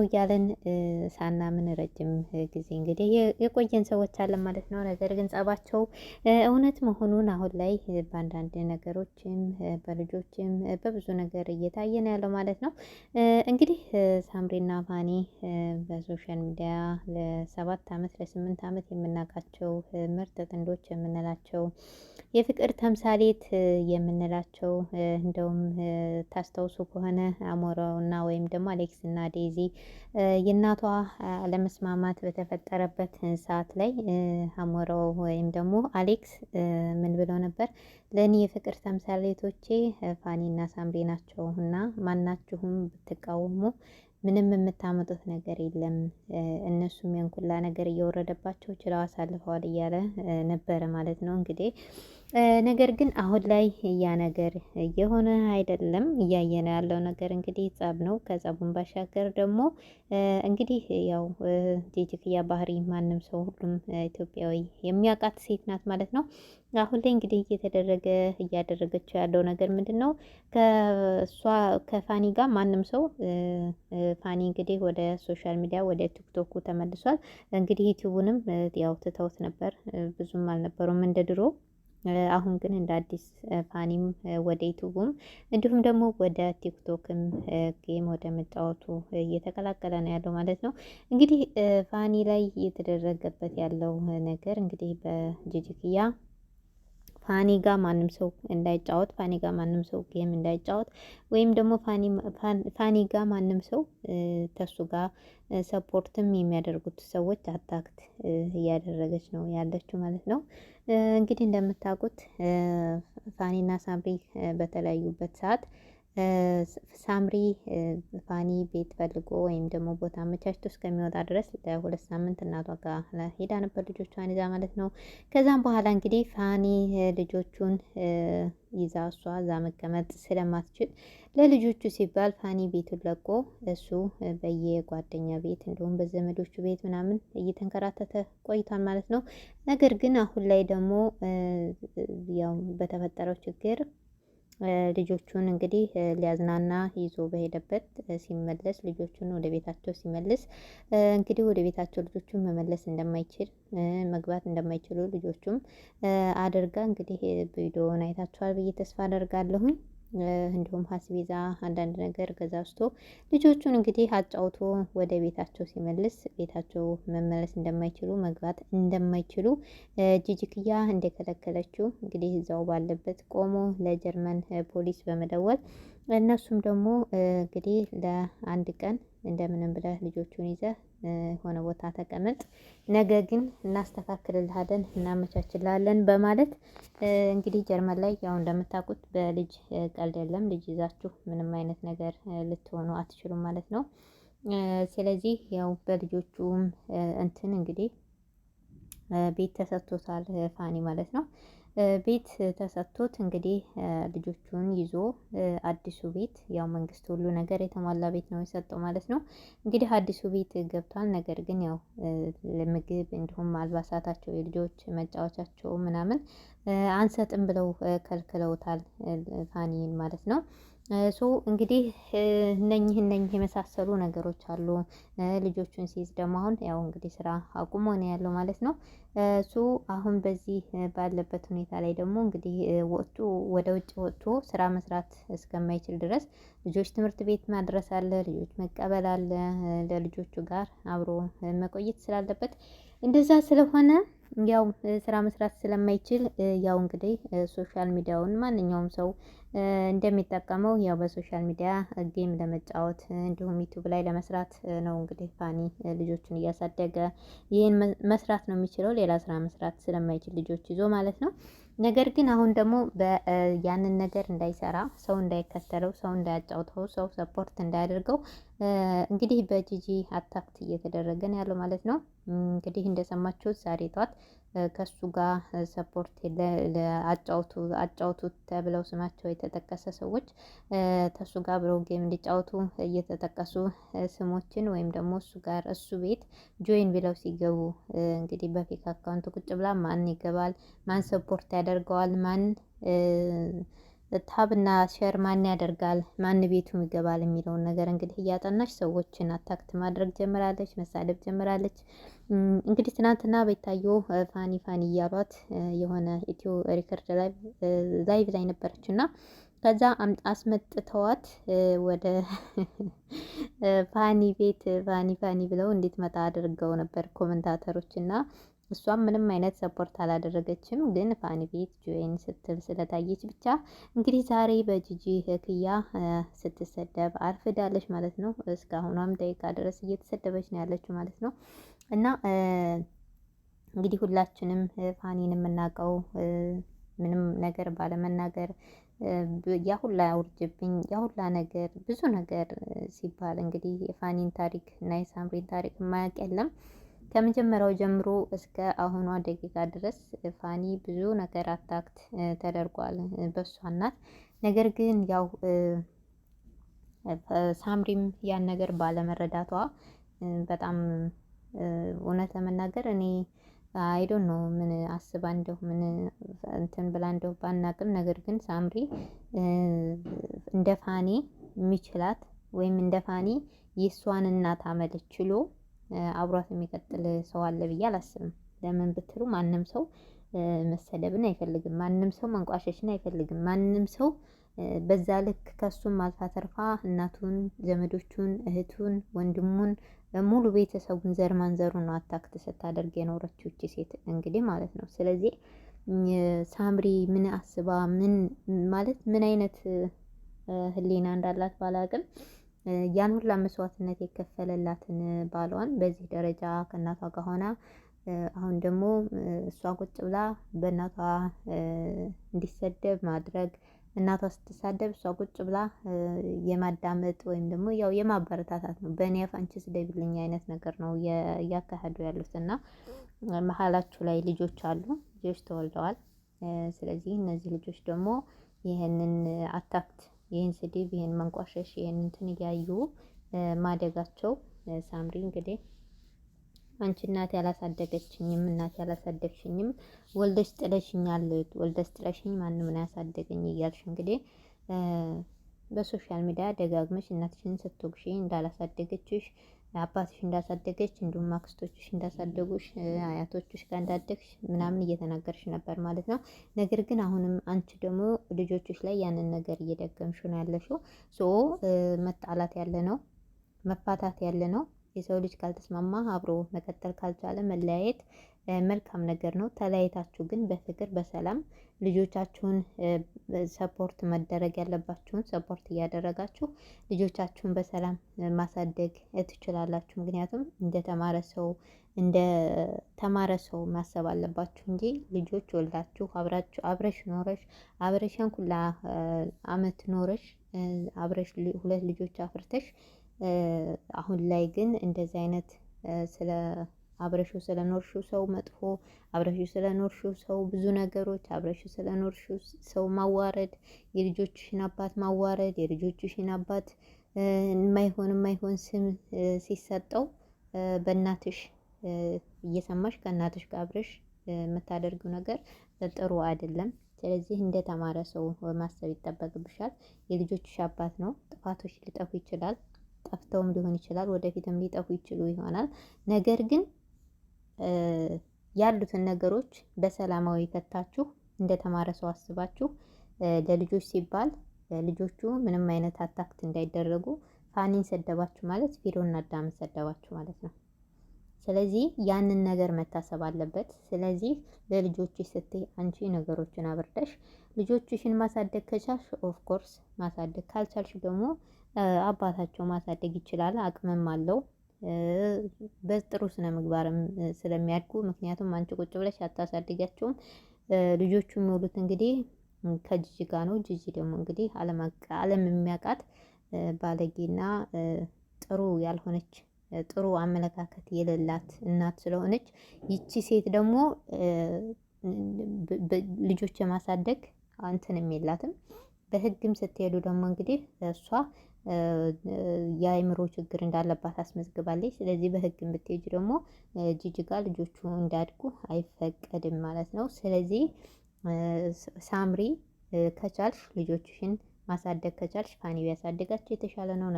እያለን ሳናምን ረጅም ጊዜ እንግዲህ የቆየን ሰዎች አለን ማለት ነው። ነገር ግን ጸባቸው እውነት መሆኑን አሁን ላይ በአንዳንድ ነገሮችም በልጆችም በብዙ ነገር እየታየ ነው ያለው ማለት ነው። እንግዲህ ሳምሪና ፋኒ በ social media ለ7 አመት ለ8 አመት የምናውቃቸው ምርጥ ጥንዶች የምንላቸው፣ የፍቅር ተምሳሌት የምንላቸው፣ እንደውም ታስታውሱ ከሆነ አሞራውና ወይም ደግሞ አሌክስ እና ዴዚ የእናቷ አለመስማማት በተፈጠረበት ሰዓት ላይ አሞራው ወይም ደግሞ አሌክስ ምን ብለው ነበር? ለእኔ የፍቅር ተምሳሌቶቼ ፋኒና ሳምሪ ናቸው እና ማናችሁም ብትቃወሙ ምንም የምታመጡት ነገር የለም፣ እነሱም ያንኩላ ነገር እየወረደባቸው ችለው አሳልፈዋል እያለ ነበረ ማለት ነው። እንግዲህ ነገር ግን አሁን ላይ ያ ነገር እየሆነ አይደለም። እያየነ ያለው ነገር እንግዲህ ጸብ ነው። ከጸቡን ባሻገር ደግሞ እንግዲህ ያው ጂጂክያ ባህሪ ማንም ሰው ሁሉም ኢትዮጵያዊ የሚያውቃት ሴት ናት ማለት ነው። አሁን ላይ እንግዲህ እየተደረገ እያደረገችው ያለው ነገር ምንድን ነው? ከእሷ ከፋኒ ጋር ማንም ሰው፣ ፋኒ እንግዲህ ወደ social media ወደ ቲክቶኩ ተመልሷል። እንግዲህ ዩቲዩቡንም ያው ትተውት ነበር፣ ብዙም አልነበሩም እንደ ድሮ። አሁን ግን እንደ አዲስ ፋኒም ወደ ዩቱቡም እንዲሁም ደግሞ ወደ ቲክቶክም game ወደ መጫወቱ እየተቀላቀለ ነው ያለው ማለት ነው። እንግዲህ ፋኒ ላይ እየተደረገበት ያለው ነገር እንግዲህ በጂጂክያ ፋኒ ጋ ማንም ሰው እንዳይጫወት፣ ፋኒ ጋ ማንም ሰው game እንዳይጫወት ወይም ደግሞ ፋኒ ጋ ማንም ሰው ተሱ ጋር support ም የሚያደርጉት ሰዎች attack እያደረገች ነው ያለችው ማለት ነው። እንግዲህ እንደምታውቁት ፋኒና ሳምሪ በተለያዩበት ሰዓት ሳምሪ ፋኒ ቤት ፈልጎ ወይም ደግሞ ቦታ አመቻችቶ እስከሚወጣ ድረስ ለ2 ሳምንት እናቷ ጋር ሄዳ ነበር ልጆቿን ይዛ ማለት ነው። ከዛም በኋላ እንግዲህ ፋኒ ልጆቹን ይዛ እሷ እዛ መቀመጥ ስለማትችል ለልጆቹ ሲባል ፋኒ ቤቱን ለቆ እሱ በየጓደኛ ቤት እንዲሁም በዘመዶቹ ቤት ምናምን እየተንከራተተ ቆይቷል ማለት ነው። ነገር ግን አሁን ላይ ደግሞ ያው በተፈጠረው ችግር ልጆቹን እንግዲህ ሊያዝናና ይዞ በሄደበት ሲመለስ፣ ልጆቹን ወደ ቤታቸው ሲመልስ እንግዲህ ወደ ቤታቸው ልጆቹን መመለስ እንደማይችል፣ መግባት እንደማይችሉ ልጆቹም አድርጋ እንግዲህ ቪዲዮውን አይታችኋል ብዬ ተስፋ አደርጋለሁኝ። እንዲሁም አስቤዛ አንዳንድ ነገር ገዛዝቶ ልጆቹን እንግዲህ አጫውቶ ወደ ቤታቸው ሲመልስ ቤታቸው መመለስ እንደማይችሉ፣ መግባት እንደማይችሉ ጂጂክያ እንደከለከለችው እንግዲህ እዛው ባለበት ቆሞ ለጀርመን ፖሊስ በመደወል እነሱም ደግሞ እንግዲህ ለአንድ ቀን እንደምንም ብለህ ልጆቹን ይዘህ የሆነ ቦታ ተቀመጥ፣ ነገ ግን እናስተካክልልሃለን፣ እናመቻችልሃለን በማለት። እንግዲህ ጀርመን ላይ ያው እንደምታውቁት በልጅ ቀልድ የለም። ልጅ ይዛችሁ ምንም አይነት ነገር ልትሆኑ አትችሉም ማለት ነው። ስለዚህ ያው በልጆቹም እንትን እንግዲህ ቤት ተሰጥቶታል ፋኒ ማለት ነው። ቤት ተሰጥቶት እንግዲህ ልጆቹን ይዞ አዲሱ ቤት፣ ያው መንግስት ሁሉ ነገር የተሟላ ቤት ነው የሰጠው ማለት ነው። እንግዲህ አዲሱ ቤት ገብቷል። ነገር ግን ያው ለምግብ እንዲሁም አልባሳታቸው፣ የልጆች መጫወቻቸው ምናምን አንሰጥም ብለው ከልክለውታል ፋኒን ማለት ነው። So እንግዲህ እነኚህ እነኚህ የመሳሰሉ ነገሮች አሉ። ልጆቹን ሲይዝ ደግሞ አሁን ያው እንግዲህ ስራ አቁሞ ነው ያለው ማለት ነው። So አሁን በዚህ ባለበት ሁኔታ ላይ ደግሞ እንግዲህ ወጥቶ፣ ወደ ውጭ ወጥቶ ስራ መስራት እስከማይችል ድረስ ልጆች ትምህርት ቤት ማድረስ አለ፣ ልጆች መቀበል አለ፣ ለልጆቹ ጋር አብሮ መቆየት ስላለበት እንደዛ ስለሆነ ያው ስራ መስራት ስለማይችል ያው እንግዲህ social media ውን ማንኛውም ሰው እንደሚጠቀመው ያው በ social media game ለመጫወት እንዲሁም ዩቲዩብ ላይ ለመስራት ነው። እንግዲህ ፋኒ ልጆቹን እያሳደገ ይህን መስራት ነው የሚችለው፣ ሌላ ስራ መስራት ስለማይችል ልጆች ይዞ ማለት ነው። ነገር ግን አሁን ደግሞ ያንን ነገር እንዳይሰራ፣ ሰው እንዳይከተለው፣ ሰው እንዳያጫውተው፣ ሰው support እንዳያደርገው እንግዲህ በጂጂ attack እየተደረገ ነው ያለው ማለት ነው። እንግዲህ እንደሰማችሁት ዛሬ ጠዋት ከሱ ጋር support አጫውቱ አጫውቱ ተብለው ስማቸው የተጠቀሰ ሰዎች፣ ከሱ ጋር አብረው game እንዲጫወቱ እየተጠቀሱ ስሞችን ወይም ደግሞ እሱ ጋር እሱ ቤት join ብለው ሲገቡ እንግዲህ በ fake account ቁጭ ብላ ማን ይገባል፣ ማን support ያደርገዋል፣ ማን tap ና share ማን ያደርጋል፣ ማን ቤቱ ይገባል የሚለውን ነገር እንግዲህ እያጠናች ሰዎችን attack ማድረግ ጀምራለች፣ መሳደብ ጀምራለች። እንግዲህ ትናንትና ቤታዮ ፋኒ ፋኒ እያሏት የሆነ ኢትዮ ሪከርድ live ላይ ነበረች እና ከዛ አስመጥተዋት ወደ ፋኒ ቤት ፋኒ ፋኒ ብለው እንድትመጣ አድርገው ነበር commentator ኦች እና እሷም ምንም አይነት support አላደረገችም። ግን ፋኒ ቤት join ስትል ስለታየች ብቻ እንግዲህ ዛሬ በጂጂ ህክያ ስትሰደብ አርፍዳለች ማለት ነው። እስካሁኗም ደቂቃ ድረስ እየተሰደበች ነው ያለችው ማለት ነው። እና እንግዲህ ሁላችንም ፋኒን የምናውቀው ምንም ነገር ባለመናገር ያሁላ ውርጅብኝ ያሁላ ነገር ብዙ ነገር ሲባል እንግዲህ የፋኒን ታሪክ እና የሳምሪን ታሪክ የማያውቅ የለም። ከመጀመሪያው ጀምሮ እስከ አሁኗ ደቂቃ ድረስ ፋኒ ብዙ ነገር attack ተደርጓል በሷ እናት። ነገር ግን ያው ሳምሪም ያን ነገር ባለመረዳቷ በጣም እውነት ለመናገር እኔ I don't know ምን አስባ እንደው ምን እንትን ብላ እንደው ባናቅም፣ ነገር ግን ሳምሪ እንደ ፋኒ የሚችላት ወይም እንደ ፋኒ የእሷን እናት አመል ችሎ አብሯት የሚቀጥል ሰው አለ ብዬ አላስብም። ለምን ብትሉ ማንም ሰው መሰደብን አይፈልግም። ማንም ሰው መንቋሸሽን አይፈልግም። ማንም ሰው በዛ ልክ ከሱም አልፋ ተርፋ እናቱን፣ ዘመዶቹን፣ እህቱን፣ ወንድሙን ሙሉ ቤተሰቡን ዘር ማንዘሩን ነው attack ስታደርግ የኖረችው እቺ ሴት እንግዲህ ማለት ነው። ስለዚህ ሳምሪ ምን አስባ ምን ማለት ምን አይነት ህሊና እንዳላት ባላቅም ያን ሁላ መስዋዕትነት የከፈለላትን ባሏን በዚህ ደረጃ ከእናቷ ጋር ሆና አሁን ደግሞ እሷ ቁጭ ብላ በእናቷ እንዲሰደብ ማድረግ፣ እናቷ ስትሳደብ እሷ ቁጭ ብላ የማዳመጥ ወይም ደግሞ ያው የማበረታታት ነው። በእኔ አፍ አንቺ ስደቢልኝ አይነት ነገር ነው እያካሄዱ ያሉት እና መሀላችሁ ላይ ልጆች አሉ፣ ልጆች ተወልደዋል። ስለዚህ እነዚህ ልጆች ደግሞ ይህንን attack፣ ይህን ስድብ፣ ይህን መንቋሸሽ፣ ይህን እንትን እያዩ ማደጋቸው ሳምሪ እንግዲህ አንቺ እናቴ ያላሳደገችኝም፣ እናቴ ያላሳደግሽኝም፣ ወልደሽ ጥለሽኛል፣ ወልደሽ ጥለሽኝ ማንም ነው ያሳደገኝ እያልሽ እንግዲህ በ social media ደጋግመሽ እናትሽን ስትወቅሺ እንዳላሳደገችሽ፣ አባትሽ እንዳሳደገች፣ እንዲሁም አክስቶችሽ እንዳሳደጉሽ፣ አያቶችሽ ጋር እንዳደግሽ ምናምን እየተናገርሽ ነበር ማለት ነው። ነገር ግን አሁንም አንቺ ደግሞ ልጆችሽ ላይ ያንን ነገር እየደገምሽ ነው ያለሽው። So መጣላት ያለ ነው፣ መፋታት ያለ ነው። የሰው ልጅ ካልተስማማ፣ አብሮ መቀጠል ካልቻለ መለያየት መልካም ነገር ነው። ተለያይታችሁ ግን በፍቅር በሰላም ልጆቻችሁን support መደረግ ያለባችሁን support እያደረጋችሁ ልጆቻችሁን በሰላም ማሳደግ ትችላላችሁ። ምክንያቱም እንደ ተማረ ሰው እንደ ተማረ ሰው ማሰብ አለባችሁ እንጂ ልጆች ወልዳችሁ አብራችሁ አብረሽ ኖረሽ አብረሽን ኩላ አመት ኖረሽ አብረሽ ሁለት ልጆች አፍርተሽ አሁን ላይ ግን እንደዚህ አይነት ስለ አብረሽው ስለኖርሽው ሰው መጥፎ፣ አብረሽው ስለኖርሽው ሰው ብዙ ነገሮች፣ አብረሽው ስለኖርሽው ሰው ማዋረድ፣ የልጆችሽን አባት ማዋረድ፣ የልጆችሽን አባት የማይሆን የማይሆን ስም ሲሰጠው በእናትሽ እየሰማሽ ከእናትሽ ጋር አብረሽ የምታደርጊው ነገር ጥሩ አይደለም። ስለዚህ እንደ ተማረ ሰው ማሰብ ይጠበቅብሻል። የልጆችሽ አባት ነው። ጥፋቶች ሊጠፉ ይችላል። ጠፍተውም ሊሆን ይችላል። ወደፊትም ሊጠፉ ይችሉ ይሆናል። ነገር ግን ያሉትን ነገሮች በሰላማዊ ፈታችሁ እንደተማረ ሰው አስባችሁ ለልጆች ሲባል ልጆቹ ምንም አይነት attack እንዳይደረጉ፣ ፋኒን ሰደባችሁ ማለት ፊሮና አዳምን ሰደባችሁ ማለት ነው። ስለዚህ ያንን ነገር መታሰብ አለበት። ስለዚህ ለልጆችሽ ስትይ አንቺ ነገሮችን አብርደሽ ልጆችሽን ማሳደግ ከቻልሽ of course፣ ማሳደግ ካልቻልሽ ደግሞ አባታቸው ማሳደግ ይችላል፣ አቅምም አለው። በጥሩ ስነ ምግባርም ስለሚያድጉ፣ ምክንያቱም አንቺ ቁጭ ብለሽ አታሳድጊያቸውም። ልጆቹ የሚውሉት እንግዲህ ከጂጂ ጋር ነው። ጂጂ ደግሞ እንግዲህ ዓለም የሚያውቃት ባለጌና ጥሩ ያልሆነች፣ ጥሩ አመለካከት የሌላት እናት ስለሆነች ይቺ ሴት ደግሞ ልጆች የማሳደግ እንትንም የላትም። በህግም ስትሄዱ ደግሞ እንግዲህ እሷ የአእምሮ ችግር እንዳለባት አስመዝግባለች። ስለዚህ በህግ ብትሄጂ ደግሞ ጂጂ ጋር ልጆቹ እንዳያድጉ አይፈቀድም ማለት ነው። ስለዚህ ሳምሪ ከቻልሽ ልጆችሽን ማሳደግ ከቻልሽ ፋኒ ቢያሳድጋቸው የተሻለ ነው።